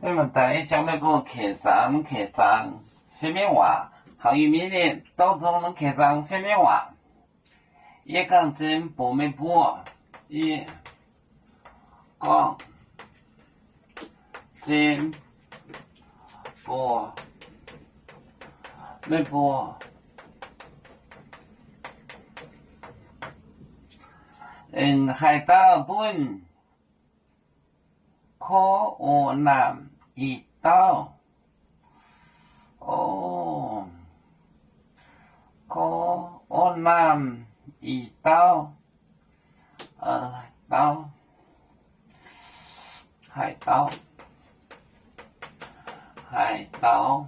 Maiv maaih daaih, yie jangx meih mbuo kec zaangc, kec zaangc fai maiv waac. Hauc yie mienh dorng nzung nor kec zaangc fai maiv waac. Yie gangh zien mbuox meih mbuo, yie gorngv zien mbuox meih mbuo, aengx haaix dauh bun ko o naamh i dauh, o, ko o naamh i dauh, dauh, haaix dauh, haaix dauh,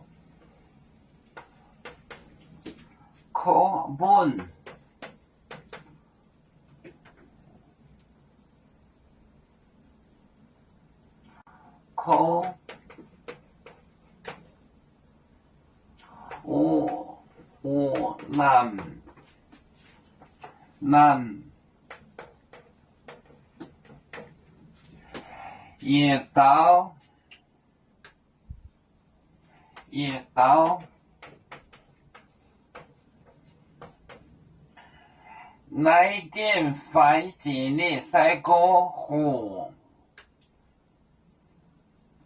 ko bun ko o, o naamh, naamh yietc dauh, yietc dauh naaiv dienh faix jiex ninh sai go hoc,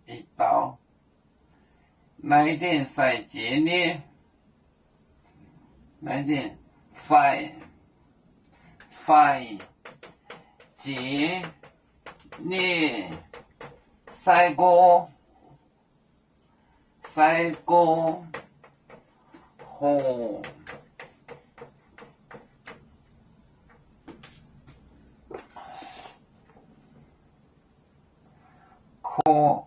yietc dauh naaiv dienh sai jiex ninh, naaiv dienh faix, faix jiex ninh sai go, sai go hoc, ko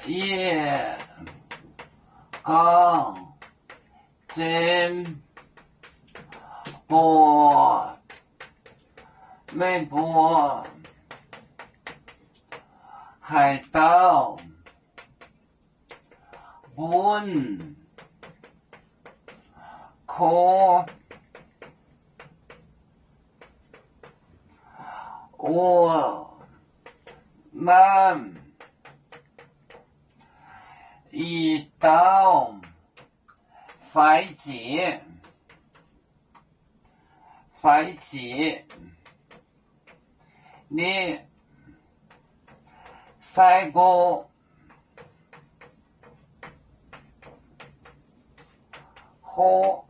yie gorngv zien mbuox meih mbuo, haaix dauh bun ko o naamh i dauh faix jiex, faix jiex ninh sai go hoc.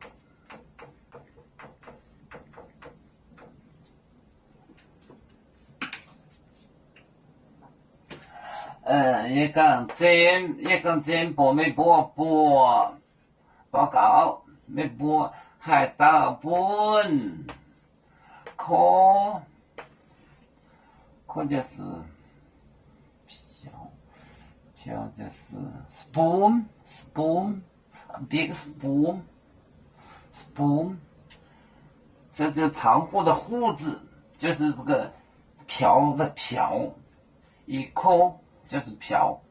Yie gangh zien, yie gangh zien mbuox meih mbuo buoz, 报告, meih mbuo haaix dauh bun ko, ko 就是 瓢, 瓢 就是 spoon, spoon, a big spoon, spoon, 这是旁户的户字，就是这个瓢的瓢，一口就是瓢。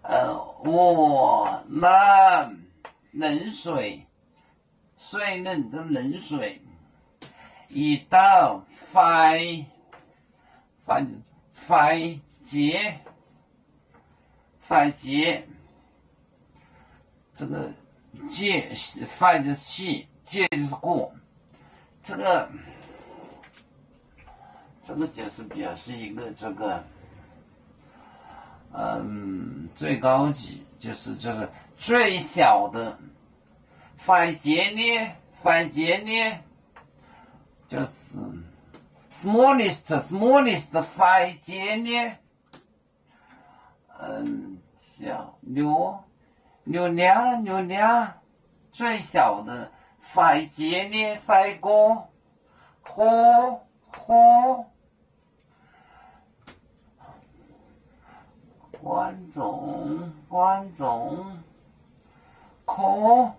呃，我那冷水， 水冷的冷水，一刀 faix, faix, faix jiex, faix jiex. 这个 jiex, faix 就是 jiex 就是过。这个，这个就是表示一个这个，嗯，最高级，就是，就是最小的。 Faix jiex nie, faix jiex nie, 就是 smallest, smallest, faix jiex nie. 嗯，小，扭，扭捏，扭捏，最小的，faix jiex nie sai go, hlo, hlo. 观众，观众，ko,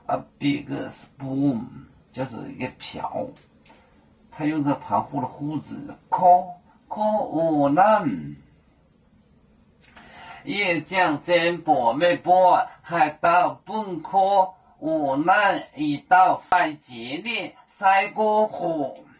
a big spoon, 就是一个瓢。他用这旁户的户字，ko, ko o nam. Yie ziangh zien mbuox meih mbuo, haaix dauh bun ko Uc naaiv i dauh faix jiex ninh sai go hoqc.